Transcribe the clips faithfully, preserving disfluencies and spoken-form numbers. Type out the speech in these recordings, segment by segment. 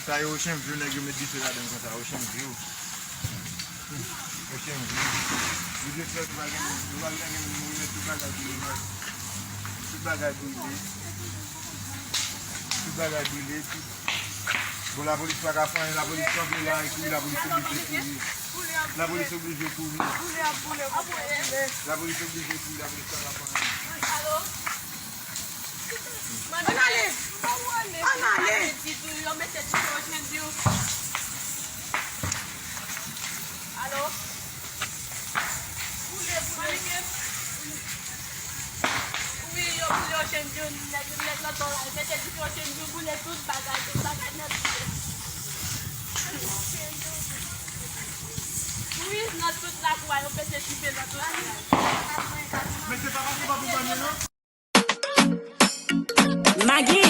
Sa yo Ocean View, nèg yo met dife ladan konsa, Ocean View. Ocean View. Li te fè nou pa gen, nou pa gen moun, nou met tout bagay pou li nèt. Tout bagay brile. Tout bagay brile, tout. Bon, lapolis pa ka fè anyen, lapolis kanpe la, e kouri, lapolis oblije kouri. Lapolis oblije kouri. Lapolis oblije kouri, lapolis pa ka fè anyen. Ann ale! Ann ale! Alo? Wi, yo boule Ocean View, nèg, nèg nan tò la, mete dife Ocean View, boule tout bagay, tout bagay nèt boule. Wi, nan tout lakou a, yo pete dife nan tout bagay. Men se pa paske pa pou bann yo, non? Magi,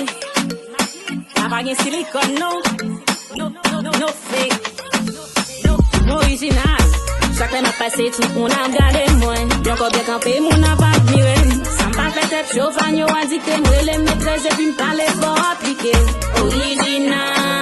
sa pa gen silikòn non. No, no, no, no fake. No, no orijinal. Chak lè m ap pase, tout moun ap gade mwen. Yon kò byen kanpe, moun ap admire m. Sa m pa fè tèt cho, fan yo adikte m. Rele m metrès epi m pale fò aplike. Orijinal.